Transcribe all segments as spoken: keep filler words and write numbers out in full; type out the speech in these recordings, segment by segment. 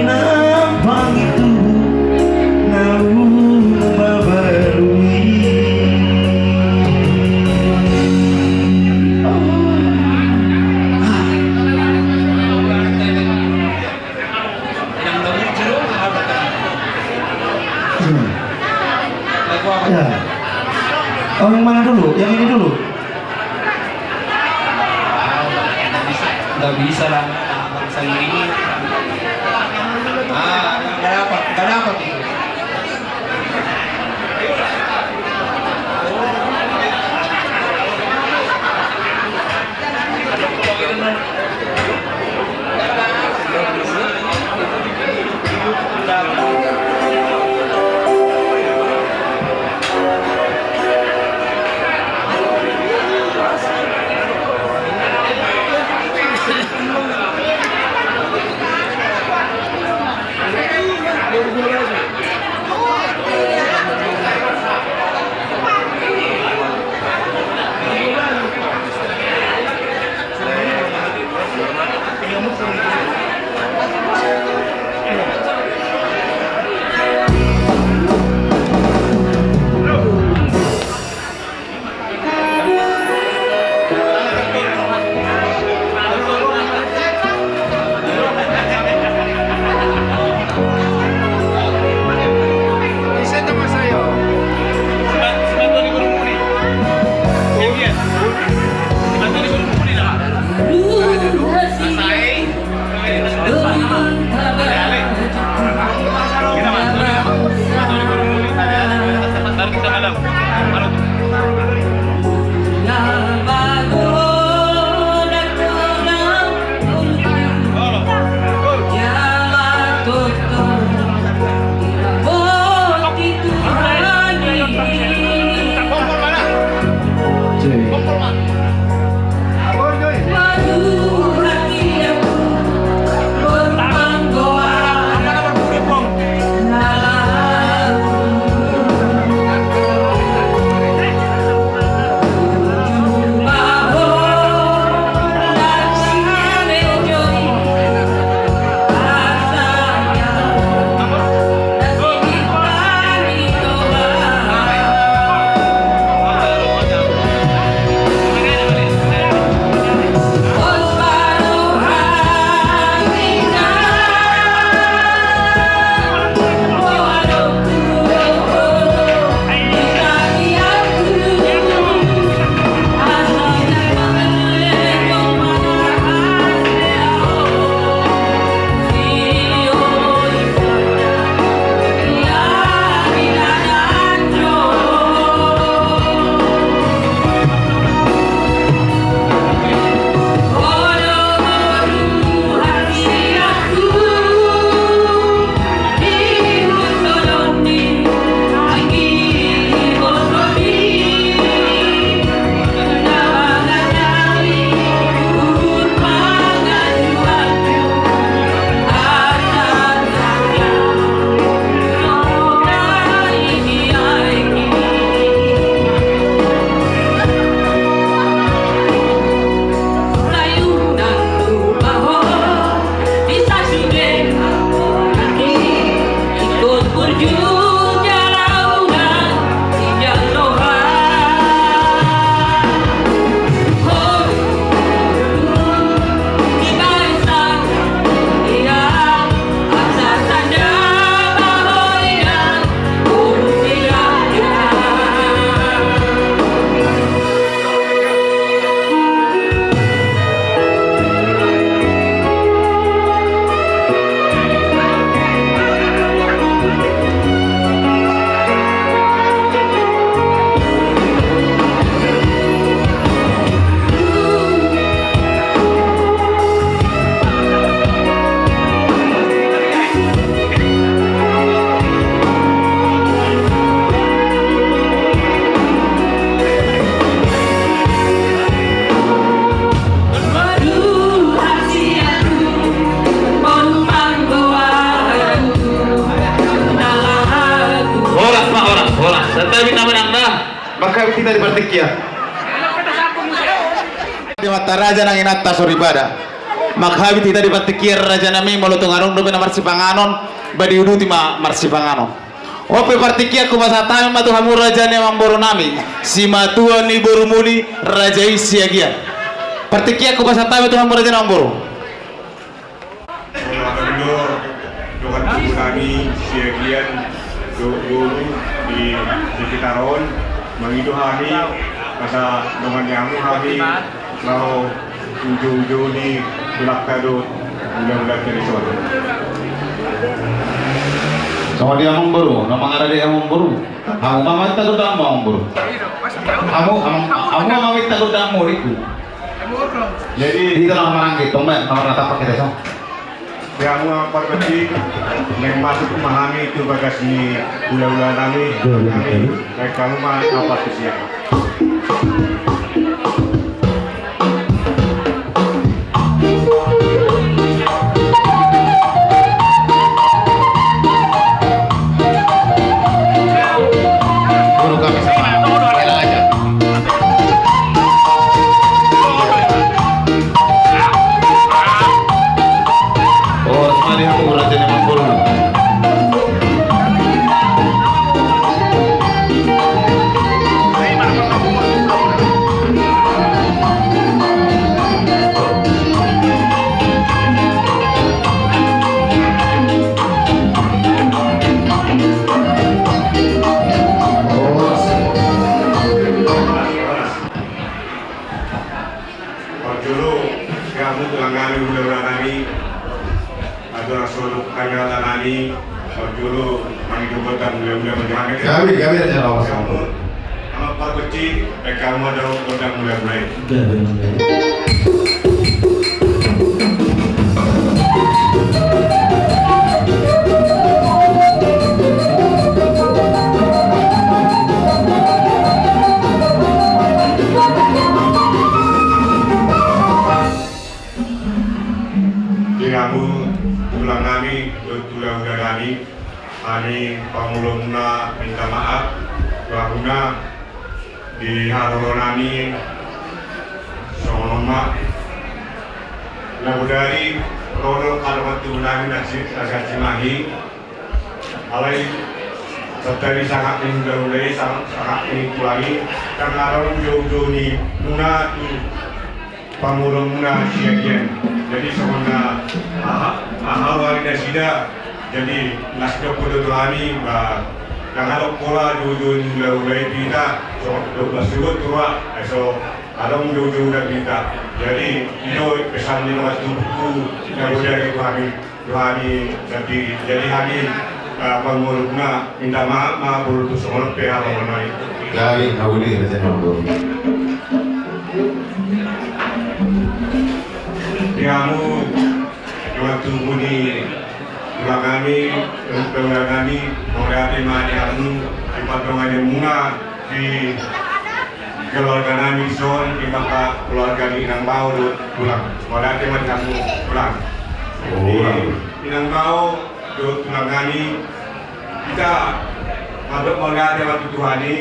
Nampang itu na umbabarui. Ya. Oh, yang mana dulu? Yang ini dulu. Nggak bisa lah, bangsa ini. Ah, nggak dapat, nggak dapat itu. Horas ma, horas, horas. Santabi na manang da. Maka kita di partingkian. Di mata raja nang inanta soripada. Manghabit hita di partingkian, rajanami, molo tung adong dope na marsipanganon, ba diuduti ma marsipanganon. On pe partingkian, hupasahat hami ma tu hamu, raja ni amangboru nami, simatua ni borumuna, raja i Siagian. Partingkian, hupasahat hami tu hamu, raja ni amangboru. Molo adong do dongan tubu nami Siagian dohot boru di sekitar on, mangido hami asa dongan ni hamu hami laho tu joujou ni tulangta dohot hulahulanta dison. Songon dia, amangboru, na mangaradei hamu, amangboru? Hamu ma mamita gondangmu, amangboru. Hamu, hamu, hamu ma mamita gondangmu, adikku. Jadi hita na manganggit, tong ma, na marnatapak hita, sa. Di hamu, amang pargonsi, naeng masuk ma hami tu bagas ni hulahula nami, nami, baen hamu ma, amang pargonsi. Parjolo, di hamu tulang nami, hulahula nami, atur asoluk hami, hata nami, parjolo mangido gondang hulahula, parjolo hami. Gabe, gabe, ya Allah. Hamu, amang pargonsi, baen hamu ma gondang hulahula i. Di hamu tulang nami dohot hulahula nami, hami pangulomuna minta maaf, bahuna di haroro nami songon on ma. Na bodari ro do dongan tubu nami na si, na si Acimahi. Alai santabi sangap ni hulahula i, sangap, sangap ni tulang i, karna adong joujou ni muna tu pangulomuna Siagian. Jadi songon na aha, aha wali nasida. Jadi las do podo tu hami, ba, ndang adong pola joujou ni hulahula i tu hita, so, do, ba, suhut tu roha, eh, so, adong joujouna tu hita. Jadi i do pesan ni dongan tubuku na bodari tu hami. Rohani jadi, jadi hami, eh, pangurungna minta maaf ma boru tu songon on pe hami. Jadi na uli, raja ni amangboru. Di hamu dongan tubu ni tulang nami, tulang nami, mauliate ma di hamu, di pardonganmuna di keluarga nami dison, di mata keluarga ni inang bao dohot tulang. Mauliate ma di hamu tulang. Di inang bao dohot tulang nami, hita mandok mauliate ma tu Tuhan i,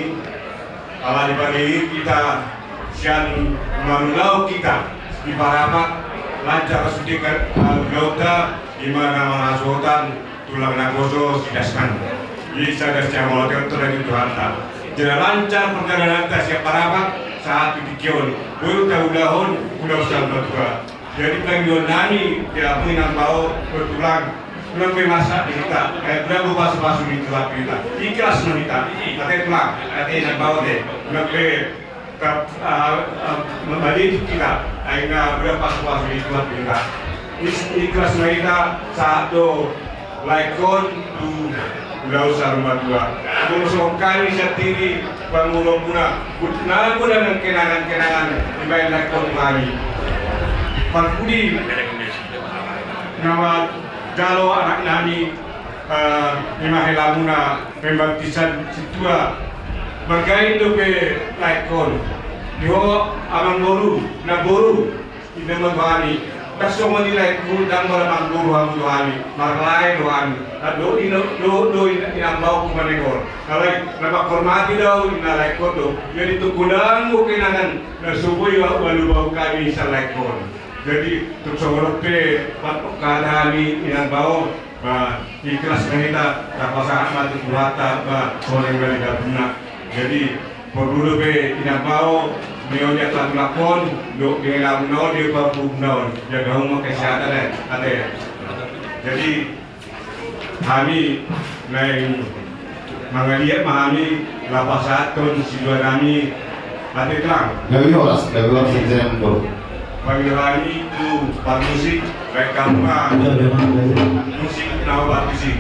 ala dipanggihi hita sian marulaon hita di Parapat, lancar sude, eh, ulaonta, di mana marhasohotan tulang naposo si Dasman. Jadi sada sian mauliate on tu Tuhanta. Jala lancar pardalananta sian Parapat sahat tu tingki on. Boi taulahon ulaon saur matua. Jadi pangidoan nami di hamu inang bao dohot tulang, unang be masa di hita, eh, unang be pasupasu ni Tuhan tu hita. Ikhlas ma hita. Ate tulang, ate inang bao, ate. Unang be Kap-, ah, ah, mambalituk hita, ai na ula pasupasu ni Tuhan tu hita. Is-, ikhlas ma hita sahat do laengkon tu ulaon saur matua. Molo songon hami sian Tiri pangurungmuna, but-, na godang kenangan-kenangan dibaen laengkon tu hami. Parpudi na manjalo anak nami, eh, ima helamuna pembaptisan sintua. Marga i dope laengkon. Di ho amangboru, namboru, inna ma tu hami. Ndang songon i laengku, ndang marnamboru hamu tu hami. Marlae do hami. Dohot inna, dohot, dohot inna, inang baoku manegor. Alai na manghormati do au, inna laengkon do. Jadi tung godang do kenangan na so boi ua-, ualu bahu hami sian laengkon. Jadi tung songon on pe, patpot hata hami inang bao, ba, ikhlas ma hita, tapasahat ma tu Tuhanta, ba, songon na di gabungna. Jadi porlu dope inang bao, molo di hatulak on dohot di hela na on, di parpubuna on, jaga hamu ma kesehatan, eh, ate. Jadi hami naeng mangaliat ma hami, laho pasahathon sidohononnami, ate tulang. Gabe horas, gabe horas, ate tulang. Pangido hami tu parmusik, baen hamu ma. Iya, iya, Bang, iya, iya. Musik na parmusik.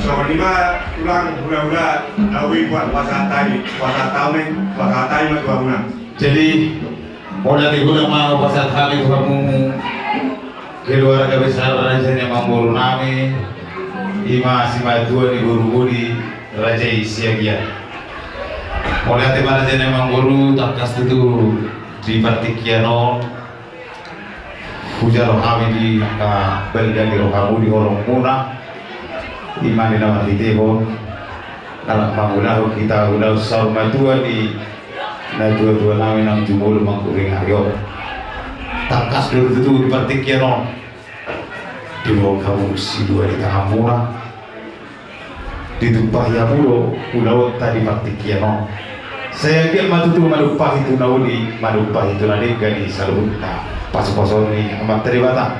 Songon i ma tulang, hulahula, na uli buat pasahat hami, pasahat hami, pasahat hami ma tu hamuna. Jadi, mauliate hami ma pasahat hami tu hamu, keluarga besar raja ni amangboru nami, i ma simatua ni boru Bodi, raja i Siagian. Mauliate ma raja ni amangboru, tangkas tutu di partingkian on hujalo hami di angka balga ni rohamu di horongmuna, i ma di na marhitehon na laho mangulahon hita ulaon saur matua di natuatua nami naung jumolo mangkuling ari on. Tangkas do tutu di partingkian on diboan hamu sidua di tanganmuna, ditumpahi hamu do ulaonta di partingkian on. Sai anggiat ma tutu manumpahi tu na uli, manumpahi tu na denggan i saluhutna pasupasu ni Amanta Debata.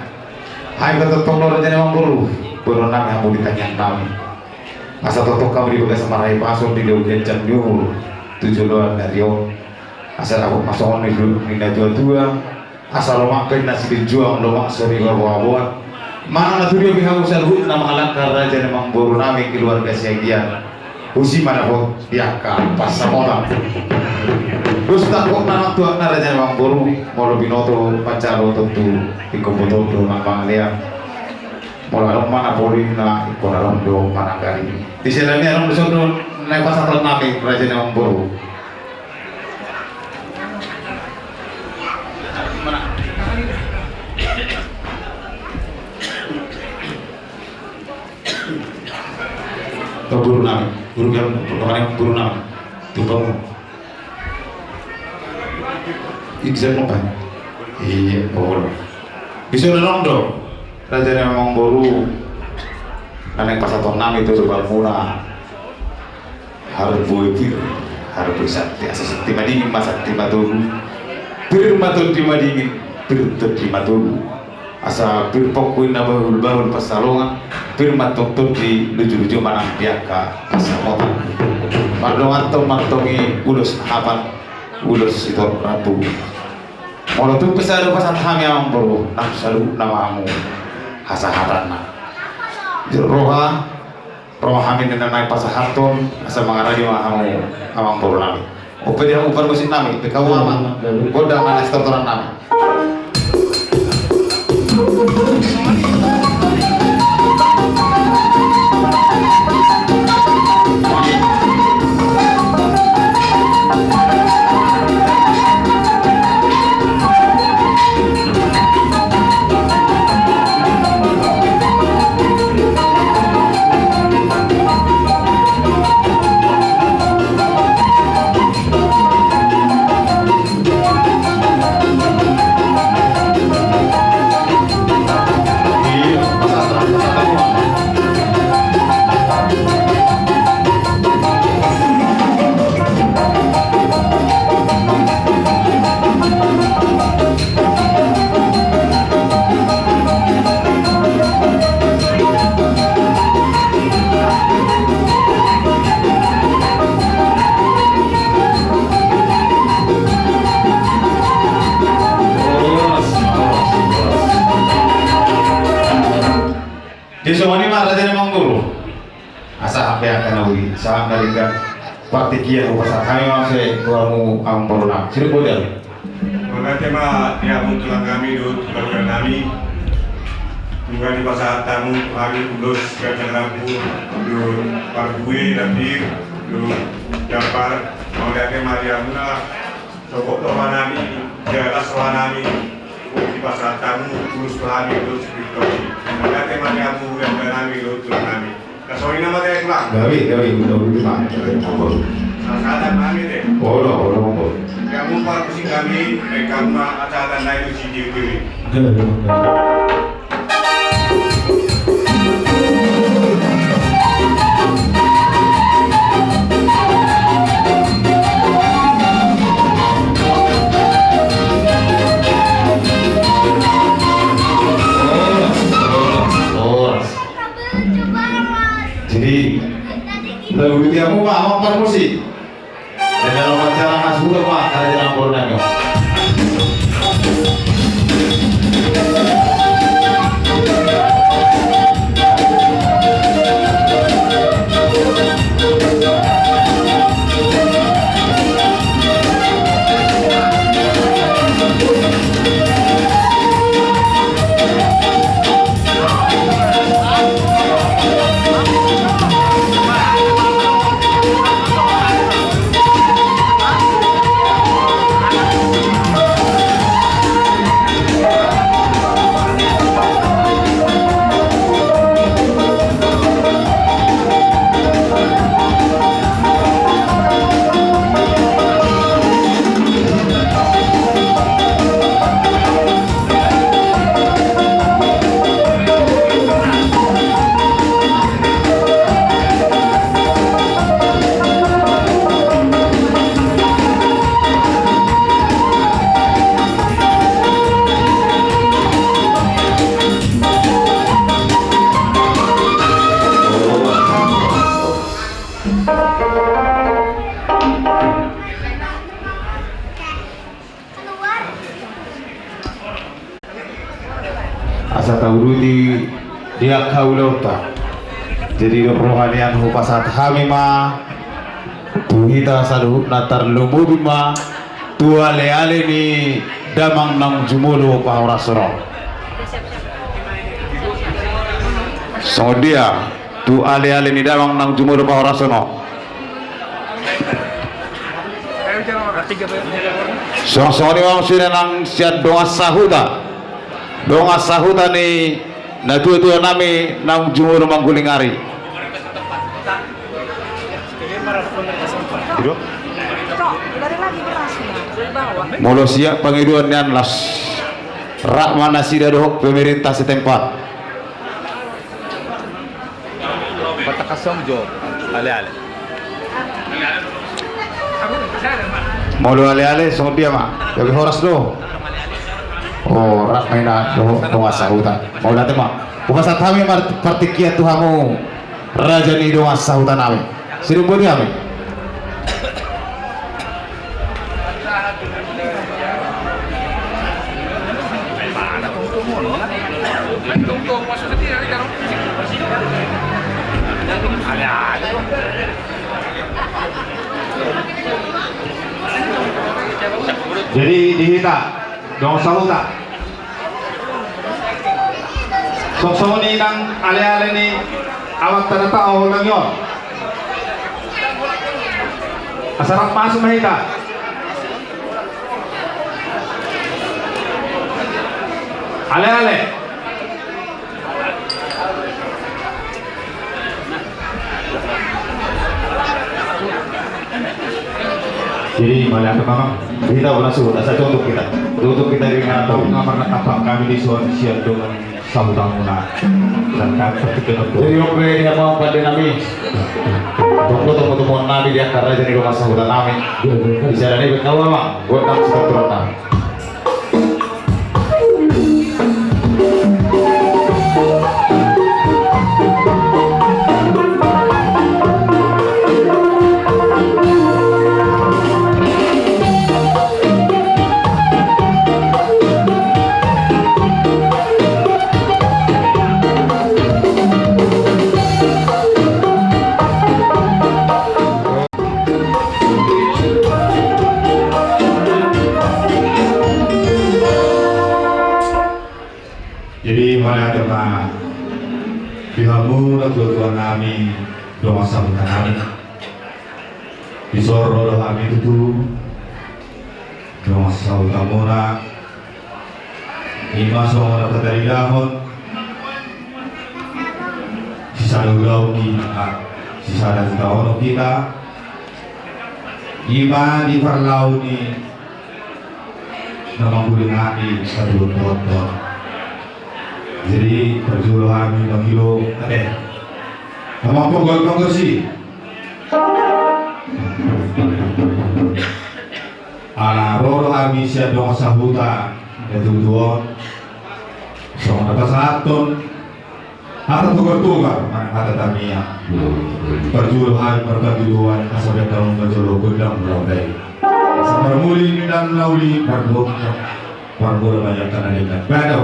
Ai patongtong do raja ni amangboru, boanon nami hamu di tangiang nami, asa tongtong hamu di bagasan marhahipason, di daun ganjang ni umur tu joloan ni ari on. Asa dapot ma songon nidok ni natuatua, asa lomak pe na silinjuang, lomak so niboaboa. Manang na tudia pe hamu saluhutna mangalangka raja ni amangboru nami keluarga Siagian, husi ma dapot di angka pansamotan. Dos tangkokna nang tu angka raja ni amangboru, molo binoto manjalo tontu ingkon botoon do na mangalean. Molo adong ma na poli na ingkon adong do mananggali. Di siala ni i adong do songon na pasahaton nami raja ni amangboru. Boru nami, boru nami, boru nami. Tupa mu. Ijak mo pa. Iya, boru. Bisa na adong do raja ni amangboru na naeng pasahaton nami tu hamuna. Harbue pir, harbue santi, asa santi madingin ma santi matogu. Pir ma tondi madingin, pir tondi matogu. Asa pir pongku inna bahulbahul pansalongan, pir ma tong tondi lujuluju manang di angka pansamotan. Mardongan tong mantong i ulos na hapan, ulos sitorop rambu. Molo tung pe sada pasahat hami amangboru, nang saluhutna ma hamu hasahatanna. Jur roha, Ro hami ninna nai pasahathon, asa mangaradi ma hamu amang boru nami. Ope di hamu parmusik nami, pe hamu amang, gondang na sitortoran nami. Jadi songon i ma raja ni amang boru. Asa hape angka na uli, asa angka lingga. Partingkian hupasahat hami ma muse tu hamu amang boru nami. Sirip bojal. Mauliate ma di hamu tulang nami dohot tulang nami. Nunga dipasahat hamu tu hami ulos ganjang rambu dohot parbue na pir dohot jambar. Mauliate ma di hamuna. Sogot roha nami, jelas roha nami. Dipasahat hamu ulos tu hami dohot sipir nami. Mauliate ma di hamu ganjang nami dohot tulang nami. Songon i ma ate tulang. Gabe, gabe, gabe, gabe. Sahat-sahat ma hami ate. Olo, olo, olo. Di hamu parmusik nami, baen hamu ma sahat-sahat nai tu si Dio Dio. Gabe, gabe. Horas, horas, horas. Jadi, lagu di hamu ma amang parmusik. Di dalam acara na sudah ma, ada jalan bola nyo. Asa tauduti di angka ulaonta. Jadi dohot roha nian hupasahat hami ma tu hita saluhutna, tarlumobi ma tu aleale ni damang naung jumolo pahorason on. Songon dia? Tu aleale ni damang naung jumolo pahorason on. Songon i ma muse nang sian dongan sahuta. Dongan sahuta ni natuatua nami naung jumolo mangguling ari. Molo siap pangidoan ni annas, rap ma nasida dohot pemerintah setempat. Batak kasong jo, aleale. Molo aleale songon dia ma, gabe horas do. O, rap ma ina dohot dongan sahuta. Mauliate ma. Hupasahat hami ma partingkian tu hamu raja ni dongan sahuta nami. Sidung boti hami. Jadi di hita dongan sahuta, songon i nang ale-ale ni amanta na tahu nang i on. Asa rap masuk ma hita. Ale-ale. Jadi mauliate ma amang. Hita bolas suhut, asa tutup hita. Tutup hita dengan tahu kamar na tampang kami di suan sian dongan sahutamuna. Dan kami berpikir untuk. Jadi oke, dia mau pada nami. Tunggu tunggu tunggu nami di akar aja di rumah sahuta nami. Di sana ini berkawan, Mang. Buat nami seperti nami. Jadi mauliate ma di hamu natua-tua nami, dongan sahuta nami. Dison ro do hami tutu dongan sahutamuna. Ima songon na tataridahon, sisada ulaon hita, sisada sitaonon hita. Ima di parlau ni na mangulingati satuan-tuan. Jadi parjolo hami mangilo ate, na manggohi panggohi. Ala ro do hami sian dongan sahuta na tutu on, songon na pasahathon hata togar-togar manang hata tangiang. Parjolo hami martangiang, asa baen hamu ma jolo gondang mula baen. Asa marmuli ninna na uli, mardomu. Parbola banyak tanah dengan baru.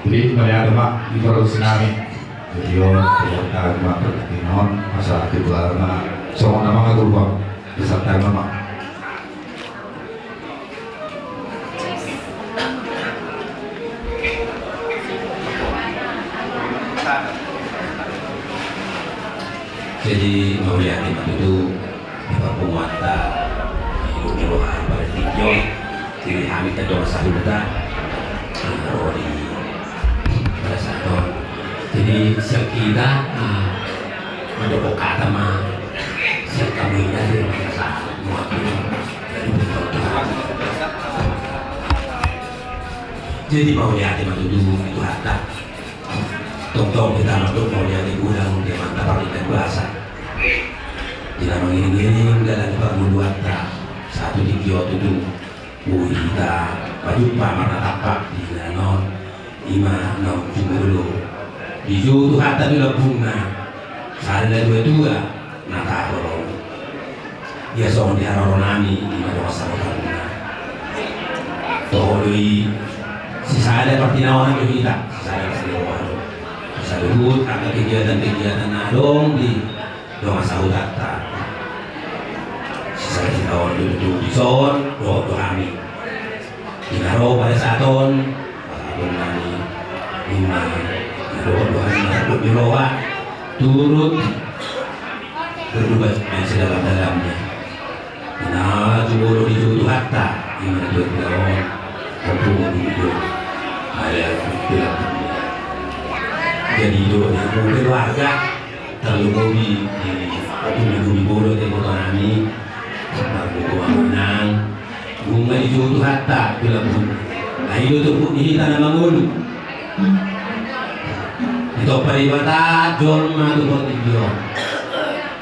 Jadi mauliate ma di parus nami. Jadi on, terima kasih ma perhatian on, masa kedua ma songon nama ngatur bang. Bisa terima ma. Jadi mauliate ma tutu di parpunguanta, di roha, pada tingki on, di hami tong dongan sahuta, ro di pada saat on. Jadi sian hita, ah, mandok hata ma sian hami na di rumah sakit. Jadi mauliate ma tutu di Tuhanta. Tongtong hita mandok mauliate godang di Amanta Pardenggan Basa. Di na mangiring-iring dalan pangoluanta sahat tu tingki on tutu. Boi hita pajumpa marnatampak di inganan on, ima naung jumolo dijou Tuhanta tu lambungna sada na tua-tua na taholongi. Ia songon di haroro nami, ima dongan sahutamuna. Toho do i sisada partinaonan do hita, sisada partinaonan. Saluhut angka kegiatan-kegiatan na adong di dongan sahutanta. Sisada sitaonon do tutu dison dohot do hami. Di na ro pada saat on, pasahaton nami, ima na dohot do hami marhite ni roha, turut berduka cita sedalam-dalamnya. Di na jumolo dijou Tuhanta, ima na tua-tua on, ompung on dijou. Ada bilang. Jadi do di keluarga. Tarlumobi di, di, di, di boru, di boru nami, margogo ma nang, nunga dijou Tuhanta tu lambung. Ai do turpuk ni hita na mangolu. Ditompa Debata jolma tu portibi on.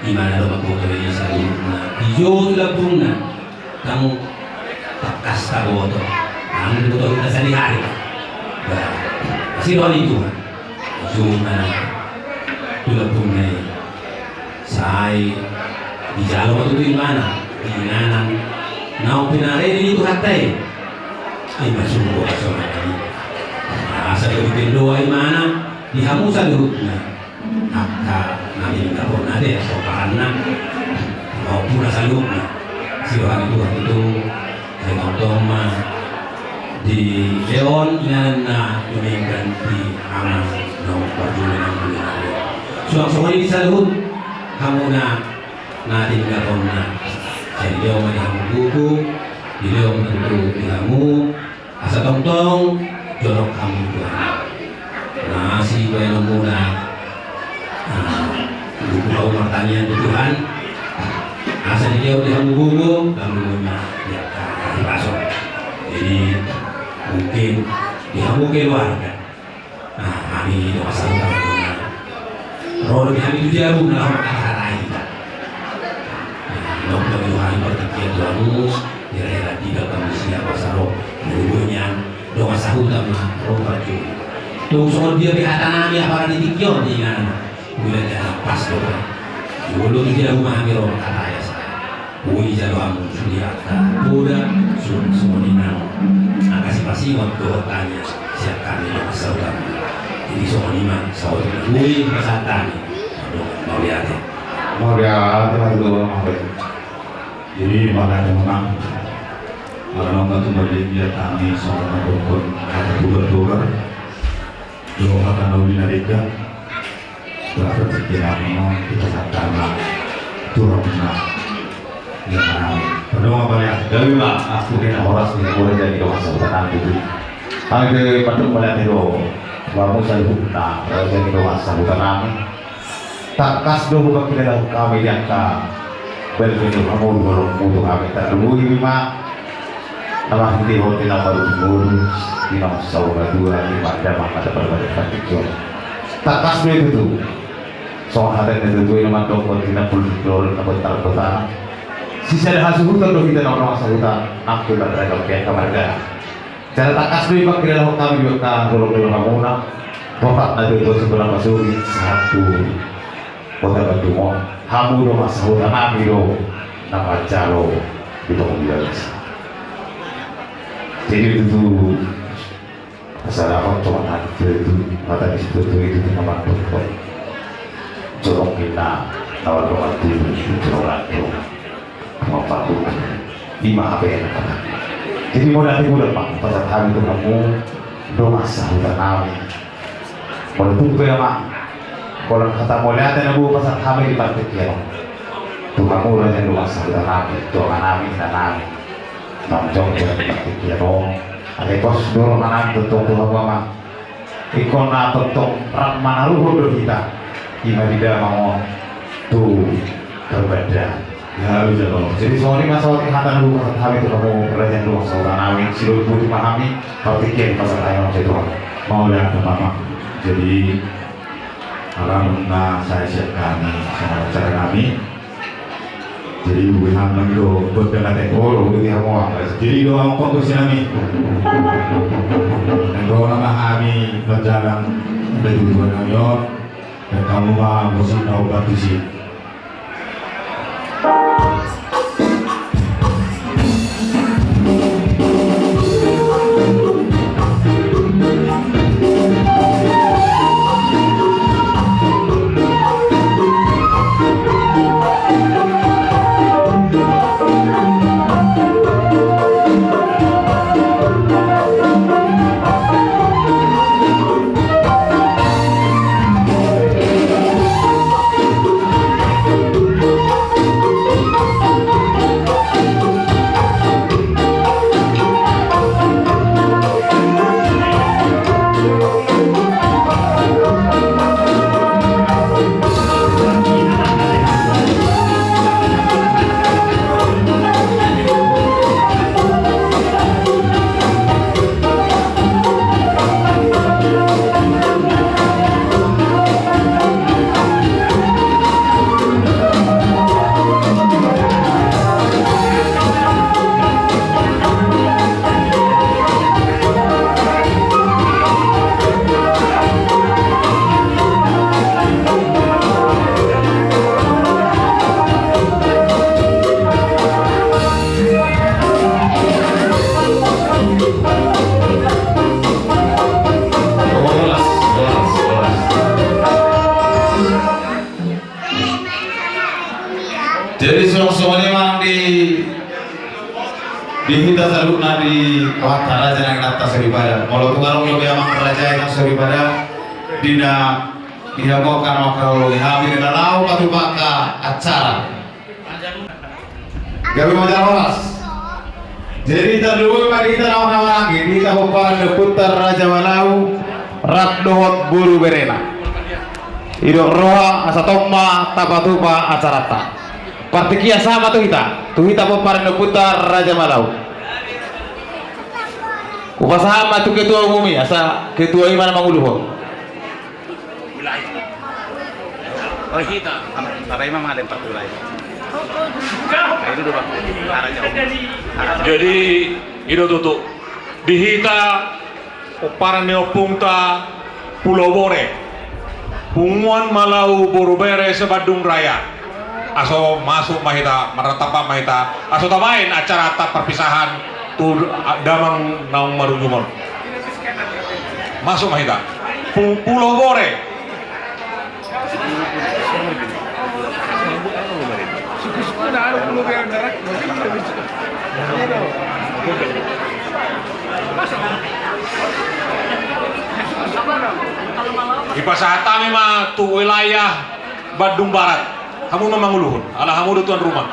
Ima na do manggogo i saluhutna dijou tu lambungna. Tangkas taboto. Tangkas taboto hita sadihari. Bah, asi roha ni Tuhan. Suhut ma tu lambungna i. Sai dijalo ma tutu imana di inganan naung pinarade ni Tuhanta i. Ai masuk do hasonangan i. Asa gabe pandohan imana di hamu saluhutna. Angka na tininggalhon ate, angka paranna. Maupuna saluhutna. Siroha ni Tuhan tutu. Sai tongtong ma dilehon inganan na dumenggan di amang naung parjolo naung bulung ari. Suang songon i di saluhut hamuna na tininggalhonna. Sai dilehon ma di hamu gogo, dilehon ma tutu di hamu, asa tongtong jonok hamu Tuhan. Na sibahenonmuna, ah, buku hamu martangiang tu Tuhan. Asa dilehon di hamu gogo, lalu muna di angka hahipason. Jadi mungkin di hamu keluarga. Nah, hami dongan sahuta, ro do hami tu jabu na laho mangkatahatai hita. Nah, dongan sahuta, hami partingkian tu hamu. Hira-hira tiga kami siap pasaro. Mulubonya dongan sahuta ma ro parjolo. Tung songon dia pe hata nami apala di tingki on di inganan. Uida jala pas do. Jolo tu dia rumah hami ro mangkatahatai asa. Boi jalo hamu sude angka poda, songon i nang angka sipasingot dohot tanya sian hami dongan sahuta. Jadi songon i ma saotik na boi pasahat hami. Mauliate. Mauliate ma tutu. Jadi mauliate ma. Mauliate ma tutu, mauliate ma hami songon na dohot hata tutur-tutur. Dohot hata na uli na denggan. Berarti kita mau kita sadar Tuhan na. Ya, pardongan mauliate. Jadi ma, aku kena horas ni, boleh jadi dongan sahuta nami. Hami pe pardongan mauliate do. Bamu saluhutna, boleh jadi dongan sahuta nami. Tangkas do hupangkilala hami di angka balbal ni hamu, holongmu tu hami, tarlumobi ma na marhitehon di na marujung ngolu, di na saur matua, di na damang na dapat-dapat partingkian. Tangkas do i tutu. Songon hata ni natuatua i na mandok, di na pulu dua na botar kota. Sisada hasuhuton do hita na dongan sahuta, nang pe marragam pe angka marga. Jala tangkas do i pangkilalahon hami di angka holong ni rohamuna. Borat na tuatua, sampulu na pasogit, sahat tu Kota Bandung on, hamu dongan sahuta nami do na manjalo di tonga ni bagasan. Jadi tutu, pasahat hami tu hata ni situtu, hata ni situtu i tutu na mandok. Jorok ninna na mardongan tubu, jorok random. Mauliate. Ima hape na hata. Jadi mauliate ma, pasahat hami tu hamu dongan sahuta nami. Molo tung pe ma holan hata mauliate na boi pasahat hami di partingkian on tu hamu raja ni dongan sahuta nami, tu ama nami, ina nami. Nang jongjong di partingkian on. Ate pos do roha nami tongtong tu hamu, amang. Ingkon na tongtong rap manaruhon do hita, ima di damang on tu parbandaan. Ya, ujalo. Jadi songon i ma saotik hata na boi pasahat hami tu hamu raja ni dongan sahuta nami, silehon botima hami, partingkian pasahat hami tu hamu. Mauliate ma, amang. Jadi alana na sae sian hami songon acara nami. Jadi boi hami do buat dengan tekol, boi di hamu. Jadi do hamu pangkos nami. Endo nama hami berjalan dari tujuan nami on. Dan hamu ma musik na ubat di sini. Di hita saluhutna di amanta raja nang inanta soripada. Molo tung adong dope amang raja i nang soripada, di na, di na mangkaholongi hami di na laho patupa acara. Gabe ma jala horas. Jadi tarlumobi ma di hita na marhahamaranggi, di hita pomparan ni ompunta Raja Malau rap dohot boru berena. Didok roha asa tong ma tapatupa acaranta. Partingkian sahat ma tu hita, tu hita pomparan ni ompunta Raja Malau. Hupasahat ma tu ketua umum i, asa ketua i ma na manguluhon. Oh, hita. Tarai ma malem partulai. Jadi, i do tutu. Di hita pomparan ni ompunta Pulau Bore, Punguan Malau Boru Bere se-Bandung Raya. Aso masuk ma hita, marrantapan ma hita, aso tabaen acaranta parpisahan tu damang naung marujung on. Masuk ma hita. Pu-, Pulau Bore. Dipasahat hami ma tu wilayah Bandung Barat. Hamu ma manguluhon, ala hamu do tuan rumah.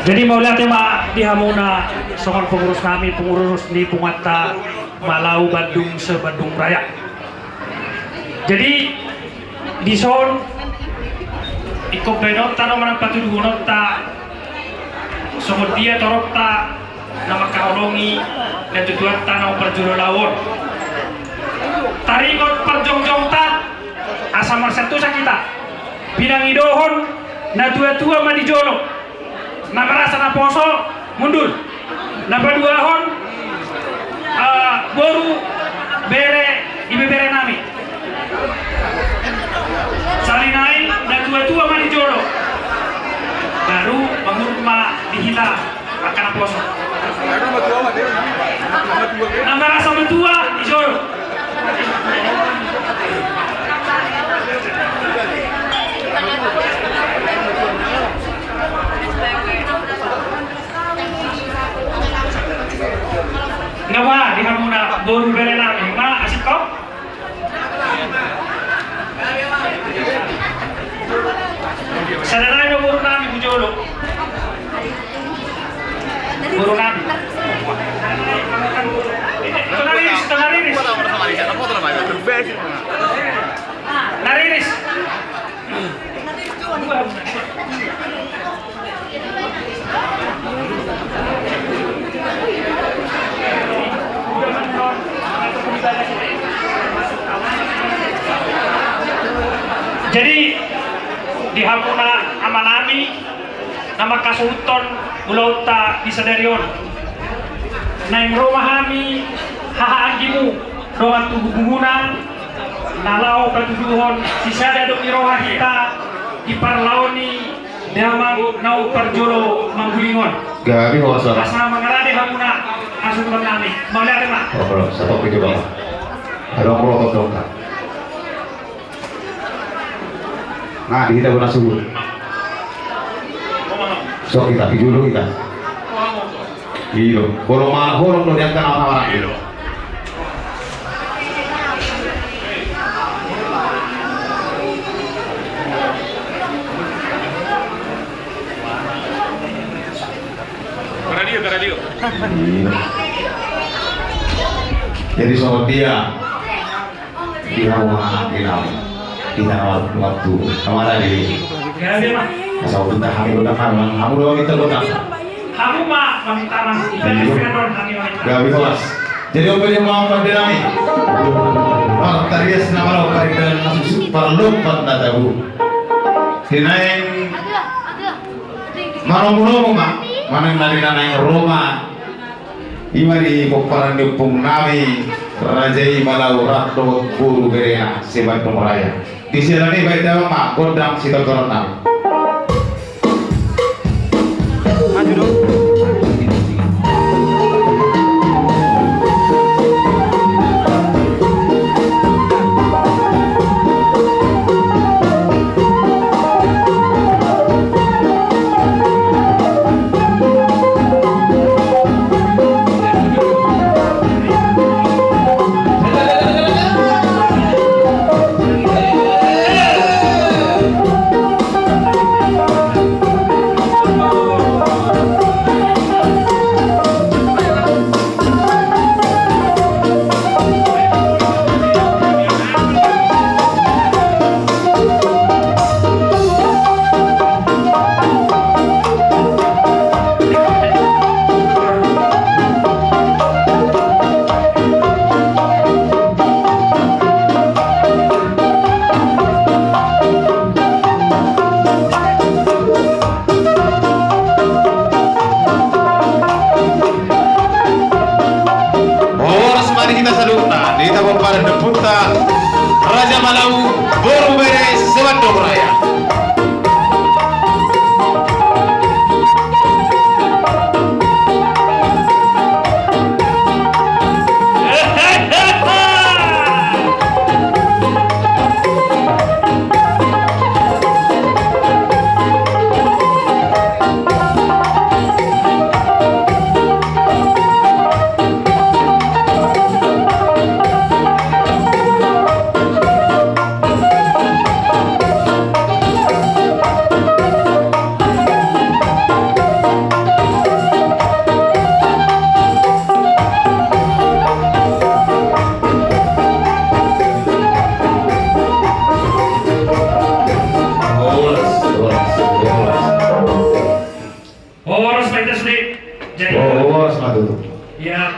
Jadi mauliate ma di hamuna songon pengurus nami, pengurus ni punguanta Malau Bandung se-Bandung Raya. Jadi dison ingkon baenonta do manang patuduhononta songon dia toropta na mangkaholongi natuatuanta naung parjolo laho on. Taringot parjongjongta asa marsantusan hita. Pinangidohon natuatua ma di jolo. Na marasa naposo, mundur. Na paduahon, eh, boru, bere, ibebere nami. Sahali nai natuatua ma di jolo. Baru mangurung ma di hita angka naposo. Na marasa matua di jolo. Nga ma di hamuna boru bere nami ma asik kau. Sada nai ma boru nami tu jolo. Boru nami. Tengah riris, tengah riris. Tengah riris. Jadi di hamuna amanami na mangkasuhuthon ulaonta di sadari on, naeng ro ma hami hahaanggimu dongan tubumuna na laho patuduhon sisada dok ni roha hita di parlao ni damang naung parjolo mangguling on. Gabe horas. Asa mangarade hamuna hasuhuton nami. Mauliate ma. Olo, olo, satop itu bang. Adong rotok dong kan. Nah, di hita bona suhut. So hita pijulu hita. Iyo, holong ma, holong do di angka na marhahamaranggi. Karadio, karadio. Iyo. Jadi songon dia. Di hamu ma di nami. Di tano waktu. Amanta di. Asa udah hami udah kan hamu doang kita udah. Hamu ma maminta nang. Gabe horas. Jadi on pe dia ma pande nami. Partarias nama lo parindalan masuk parlompan na tabu. Sinaeng manomu-nomu ma manang na di na naeng ro ma. Ima di pomparan ni ompung nami, Raja i Malau rap dohot boru berena se-Bandung Raya. Di siala ni baen damang ma gondang sitortoron nami. Maju dong.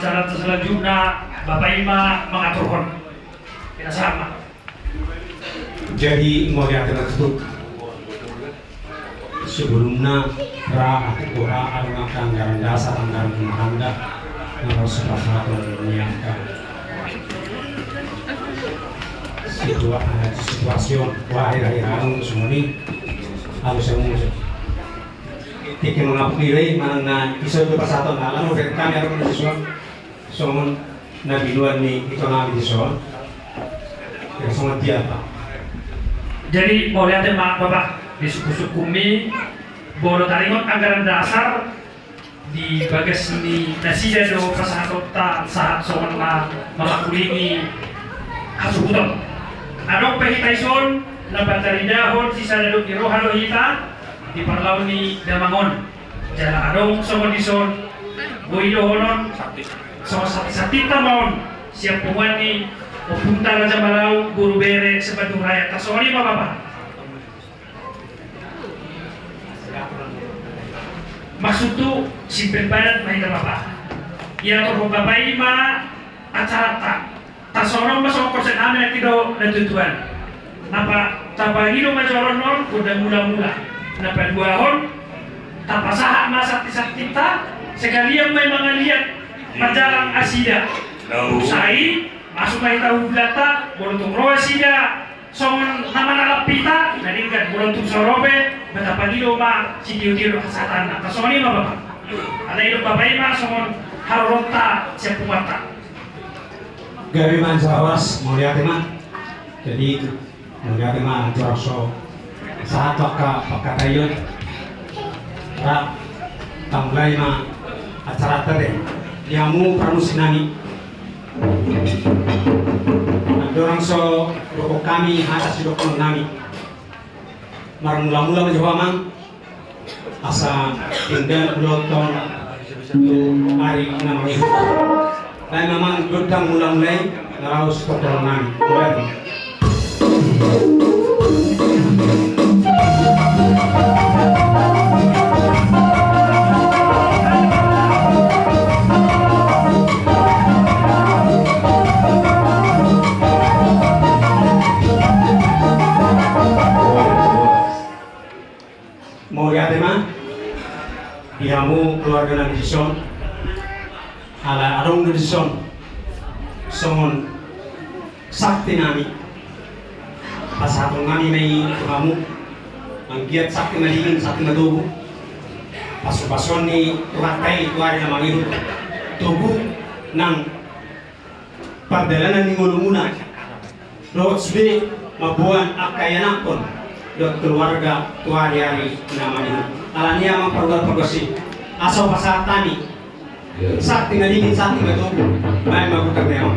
Acara selanjutna, Bapak i ma mangaturhon. Kita sama. Jadi, mauliate ma tutu. Sebelumna, ra, ate, ra, adong angka anggaran dasar, anggaran rumah tangga, na laos sepakat ni angka situa-, eh, situasion, wah, akhir-akhir anu, semua ni, harus yang ngusut. Tike mangapuk i, manang na ison do pasahaton, ala no, berkami, adong di son. Songon na binuan ni ito nami dison. Ya, songon dia, Pak. Jadi, mauliate ma, Bapak, di sungkun-sungkunmi, molo taringot anggaran dasar, di bagas ni nasida do pasahatonta sahat songon na mamangkulingi hasuhuton. Adong pe hita dison, na pataridahon sisada dohot ni roha do hita, di parlaon ni damang on. Jala adong songon dison, boi dohonon, songon santi-santinta ma on, sian punguan ni ompunta Raja Malau, boru, bere, Sibandung Raya, tarsongon i ma, Bapak. Maksudhu, simpel badan ma hita, Bapak. Ia torhon Bapak i ma acaranta. Tarsongon ma songon konsep nami nangkin do na tutuan. Na pa-, tapangido ma joloan on gondang mula-mula. Na paduahon, tapasahat ma santi-santinta, sekalian ma i mangaliat manjalang nasida. Sai, masuk ma hita hu belanta, molo tung ro nasida songon na manalap hita, na denggan, molo tung so ro pe, tapangido ma sitio-tio dohot hasahatanna. Tarsongon i ma, Bapak. Alai didok Bapak i ma songon haroronta sian punguanta. Gabe ma, jala horas, mauliate ma. Jadi, mauliate ma, jala so sahat angka pangkataion. Ra, tamulai ma acaranta, ate. Di hamu parmusik nami. Andorang so dohonon hami hata sidohonon nami, marmula-mula ma jo ho, Amang. Asa tinggal uloton tu ari na mangihut. Lae ma, Amang, gondang mula-mula i, na laos tortoron nami. Mauliate. Mauliate ma di hamu keluarga nami dison. Ala adong do dison songon sakti nami, pasahaton nami ma i tu hamu. Anggiat sakti madingin, sakti matogu, pasu-pasuon ni Tuhanta i tu ari na mangihut. Togu nang pardalanan ni ngolumuna dohot sude mamboan angka ianakhon dohot keluarga tu ari-ari na mangihut. Alani i, Amang, parhua pargonsi, asa hupasahat hami sakti madingin, sakti matogu. Baen ma gitangta, Amang.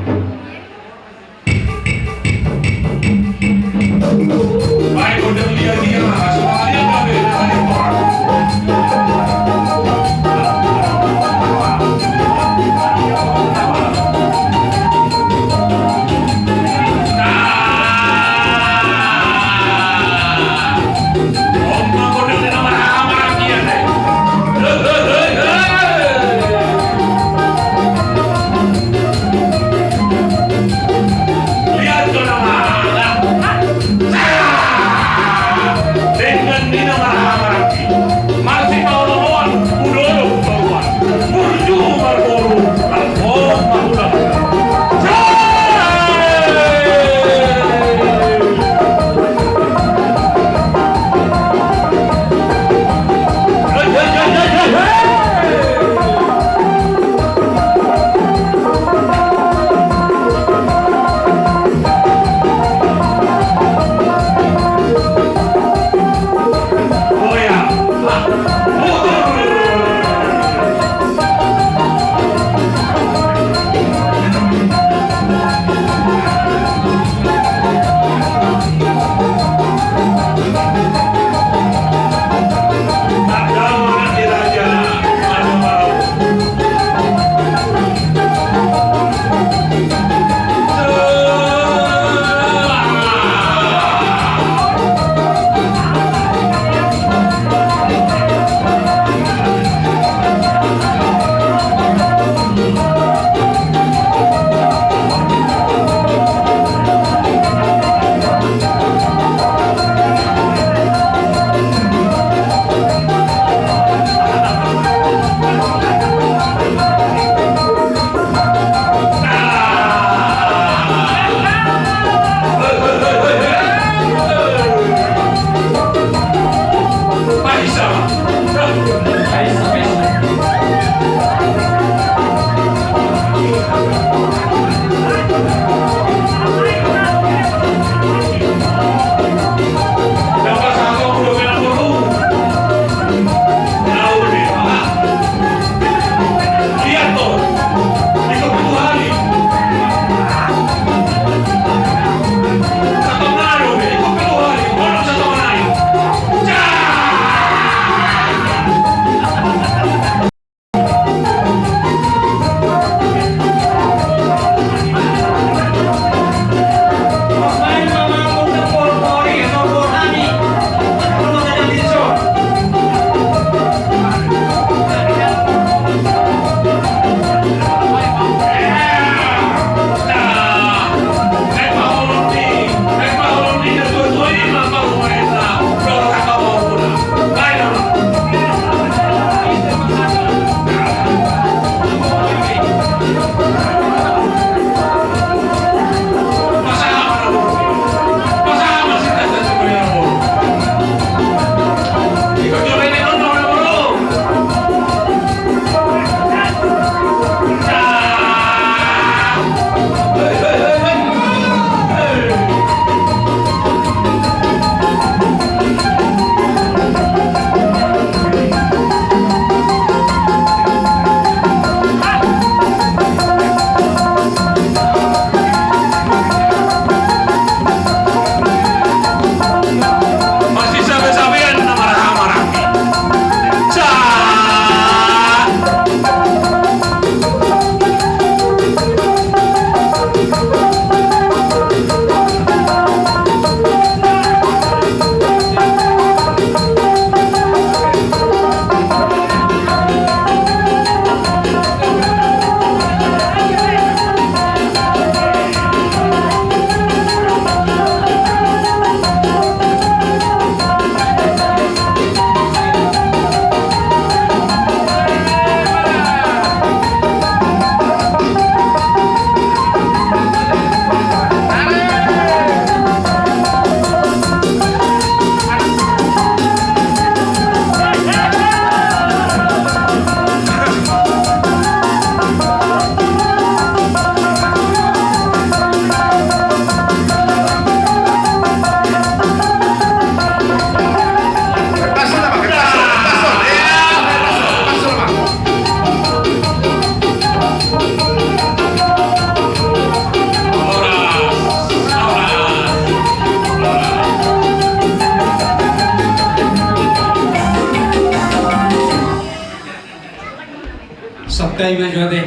Taima jo ate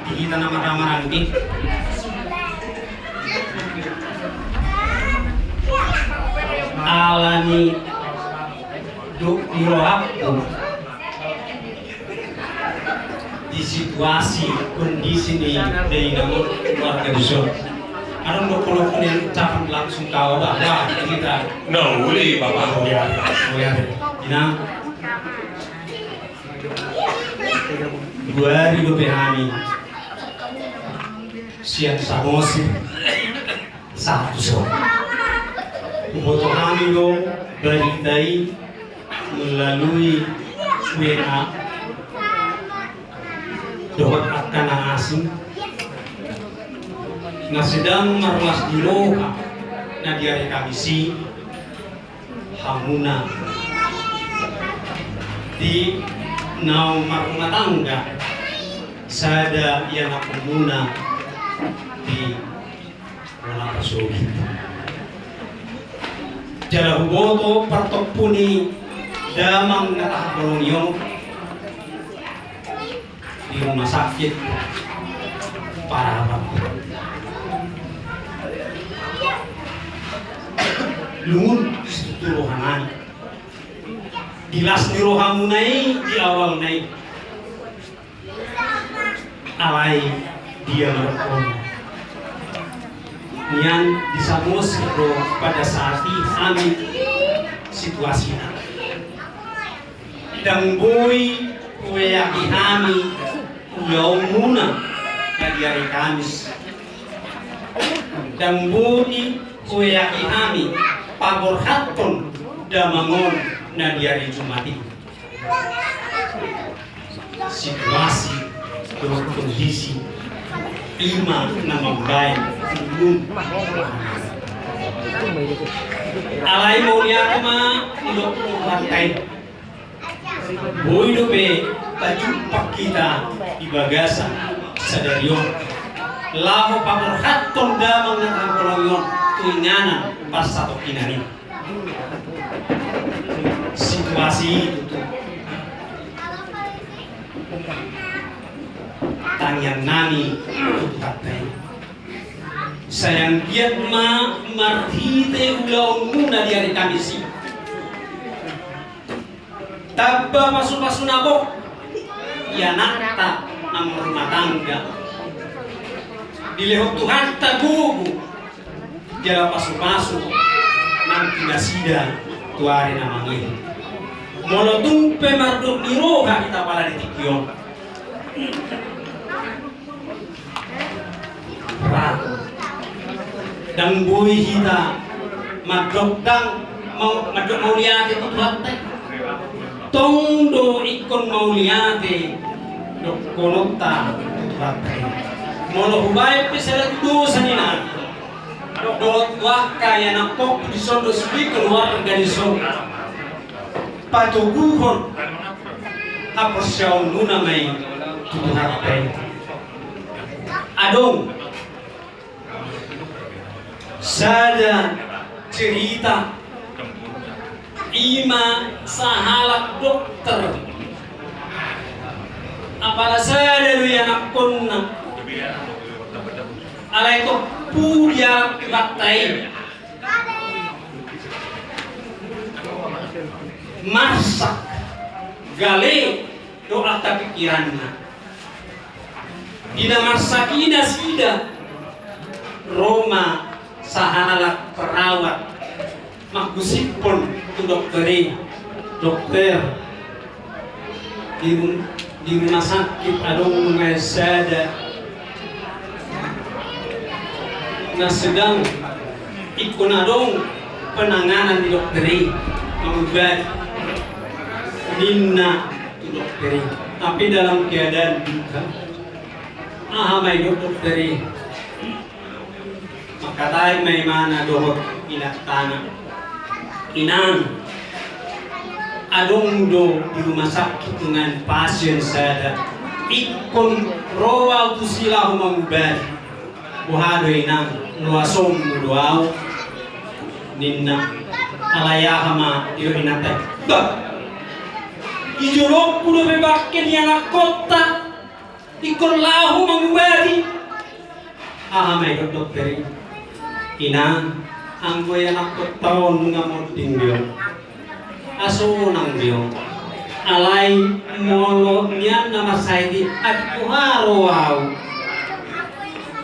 di hita na marhamaranggi. Alani do di rohangku di situasi kondisi ni dainang on, keluarga dison. Adong do koloku ni ucapan langsung kawa ba, ba, kita. Na uli bapak. Oh ya, oh ya. Inang. Dua ari dope hami sian Samosir sahat tu son. Huboto hami do barita i melalui W A dohot angka na asing na sedang marlas ni roha na di ari Kamis i, hamuna di naung marrumah tangga sada ianakhonmuna di bona pasogit. Jala huboto partompu ni damang na tahaholongi on di rumah sakit Parapat. Lungun situtu rohanami. Di las ni rohamuna i di awalna i. Alai dia ma dohonon. Nian di Samosir do pada saat i hami situasina. Ndang boi hueaki hami ulaonmuna na di ari Kamis. Ndang boi hueaki hami paborhathon damang on na di ari Jumat i. Situasi dohot kondisi i ma na mambahen. Alai mauliate ma didok Tuhanta i. Boi dope tajumpa hita di bagasan sadari on laho paborhathon damang na tahaholongi on tu inganan parsatongkinan i. Situasi i tutu tangiangnami tu Tuhanta i. Sai anggiat ma marhite ulaonmuna di ari Kamis i tamba pasupasu na gok ianakta na marrumah tangga. Dilehon Tuhanta gogo jala pasupasu nang tu nasida tu ari na mangihut. Molo tung pe mardok ni roha hita pala di tingki on, ra, ndang boi hita mandok ndang mau, mandok mauliate tu Tuhanta i. Tong do ingkon mauliate dohononta tu Tuhanta i. Molo hubaen pe sada tu dosa ni na dohot tu angka ianakhonku dison dohot sude keluarga dison, patoguhon haporseaonmuna ma i tu Tuhanta i. Adong sada cerita, i ma sahalak dokter. Apala sada do ianakhonna, alai tompu dialap Tuhanta i. Marsak gale do angka pikiranna. Di na marsak i nasida, ro ma sahalak perawat manggosiphon tu dokter i, "Dokter, di ru-, di rumah sakit adong nunga sada na sedang ingkon adong penanganan di dokter i, mangubati," ninna tu dokter i. Tapi dalam keadaan buta. Aha ma didok dokter i? Mangkatai ma imana dohot inantana, "Inang, adong do di rumah sakit dengan pasien sada, ingkon ro au tusi laho mangubati. Boha do inang, loasonmu do au?" ninna. Alai aha ma didok inanta i? "Bah, di jolongku dope bangke ni ianakhonta, Ingkon laho mangubati. Aha ma didok dokter i? Inang, anggo ianakhonta on nunga monding be on. Asa unang be on. Alai molo nian na marsahit i, atik boha ro au?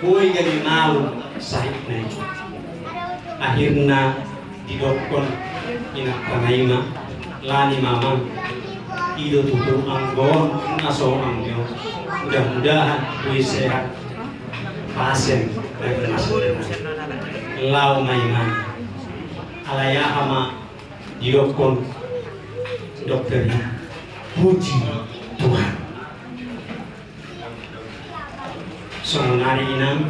Boi gabe malum sahitna i. Akhirna didokkon inanta na i ma, lani ma amang. I do tutu anggo on na so anggo on. Mudah-mudahan boi sehat. Pasien bagi masalah. Laho ma i ma. Alai aha ma didokkon dokter i? Puji Tuhan. Songon nari inang,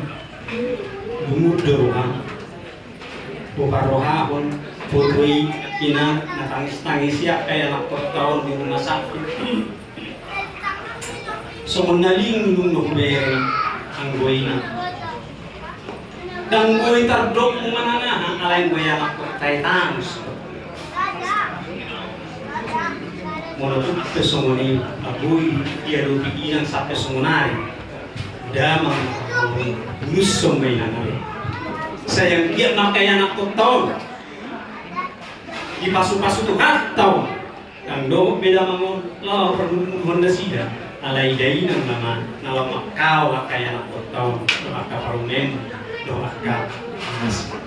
lungun do roham. Huparrohahon foto i, inang, na tangis-tangis i angka ianakhonta on di rumah sakit. Songon na linglung do hubereng anggo inang. Ndang boi tardok manang aha, alai anggo ianakhonta i tangus. Molo tung pe songon i, boi diadopi inang sampe songon nari. Damang, boi, luson ma inang i. Sai anggiat ma angka ianakhonta on dipasu-pasu Tuhanta on. Ndang dohot be damang on laho parlungunhon nasida. Alai dainang nama na laho mangkaol angka ianakhonta on dohot angka parumaen dohot angka anakna.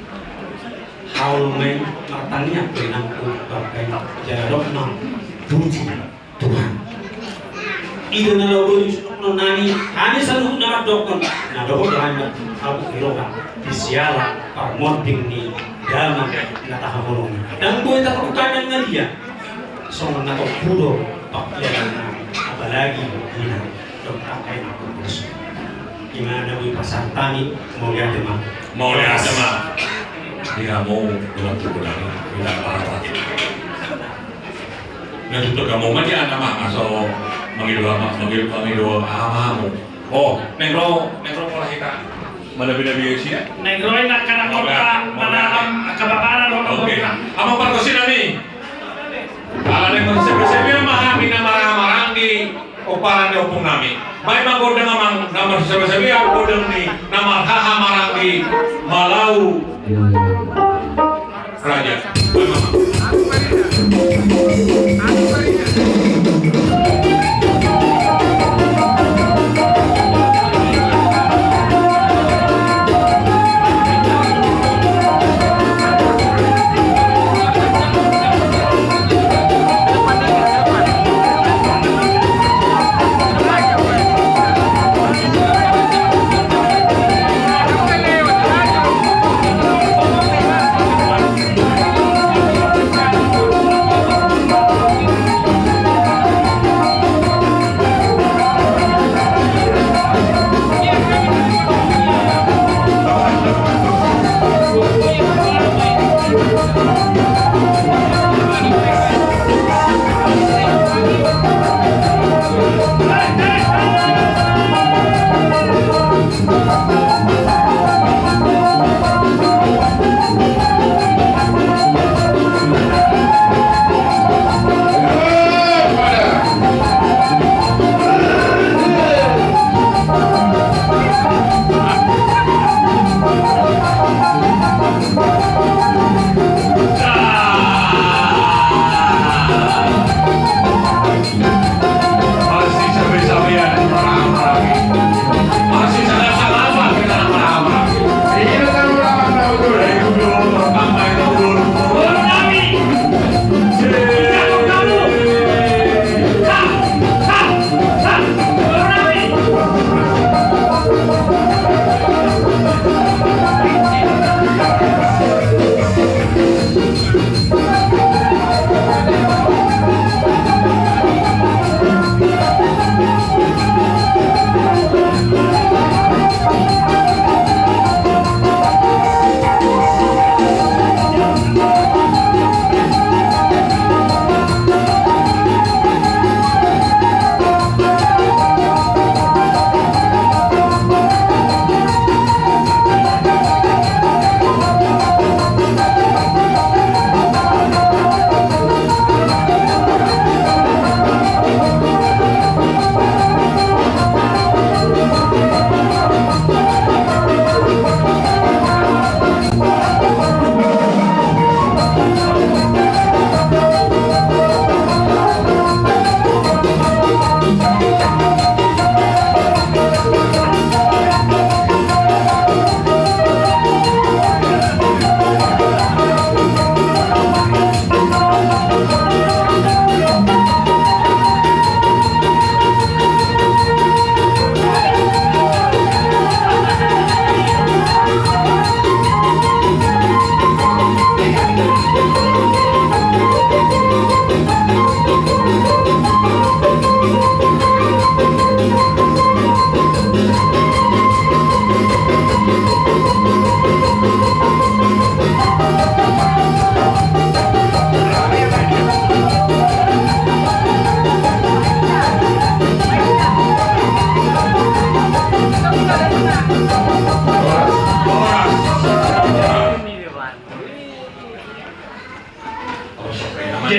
Haol ma i martangiang pe inangku tu angka i, jala dok ma, puji Tuhan. I do na laho boi didok nami, hami saluhutna mandokkon, na dohot do hami marhabot ni roha di siala parmonding ni damang na tahaholongi. Ndang boi tahaholongi na dia. Songon na tompu do pangkialan nami, apalagi inang dohot angka inang. Ima na boi pasahat hami, mauliate ma. Mauliate ma. Di hamu, di hamu, di hamu. Na tutu hamu ma di ana ma, aso mangido ama, mangido, mangido ama hamu. O, naeng ro, naeng ro pola hita. Mana bina biasa ya? Naeng ro i na kana kota, mana am, kababana do. Oke. Amang pargonsi nami. Ala naeng marsisepe-sepe ma hami na marhaha maranggi. Pomparan ni ompung nami. Baen ma gondang amang na marsisepe-sepe, gondang ni na marhaha maranggi Malau Raja. Baen ma.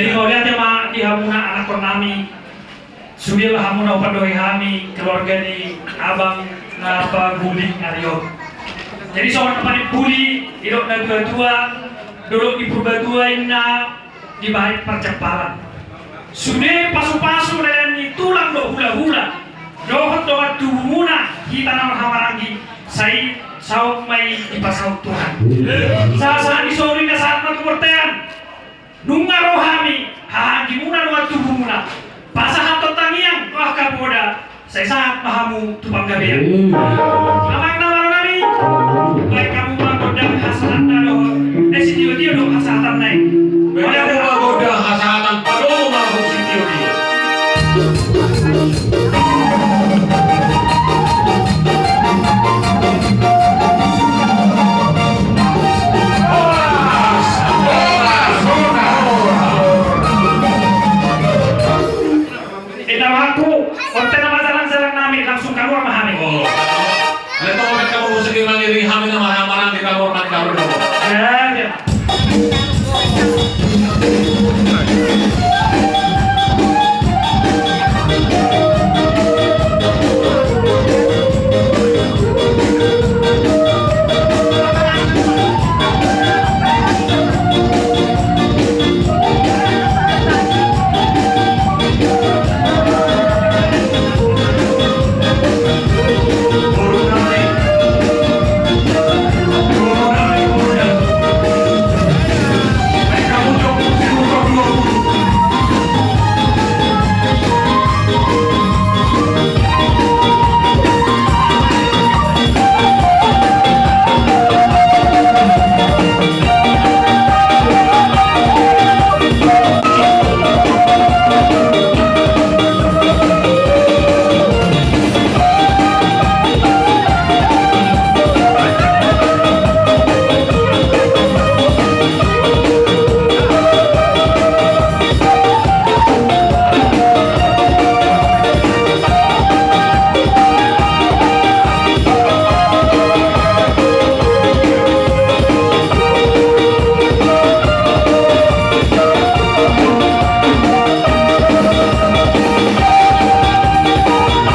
Mauliate ma di hamuna anakkonnami, sude ma hamuna umpandohi hami keluarga ni abang na paguling ari on. Jadi songon na panimpuli, didok na tuatua, dolok di Purbatua inna dibahen parjampalan. Sude pasupasu na lean ni tulang dohot hulahula dohot dongan tubumuna hita na marhahamaranggi, sai saut ma i dipasaut Tuhan. Sahat-sahat ni solu inna sahat ma tu bontean. Nunga ro hami, hahaanggimuna dongan tubumuna, pasahathon tangiang tu angka poda, sai sahat ma hamu tu panggabean. Amang na marnami, baen hamu ma gondang hasahatanna dohot, eh, sitiotio dohot hasahatanna i. Baen hamu ma gondang hasahatan, padomu ma hamu sitiotio. Inna rohangku, on pe nama jalang-jalang nami, langsung kaluar ma hami. Oh. Leto, on pe kamu musik mangiring hami nama hamaran di kaluar, mati kaluar dulu. Ya, ya.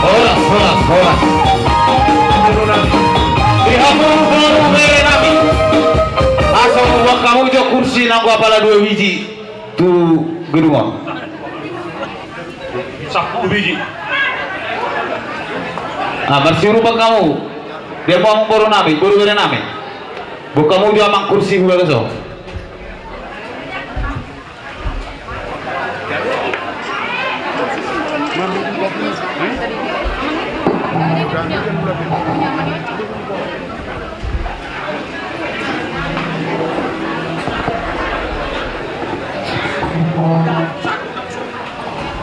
Horas, horas, horas. Di hamu boru bere nami, asa buat hamu jo kursi nanggo apala dua biji tu gedung on. Sampulu biji. Ah, marsiurupan hamu. Di hamu boru nami, boru bere nami. Buat hamu jo amang kursi tu bagas on.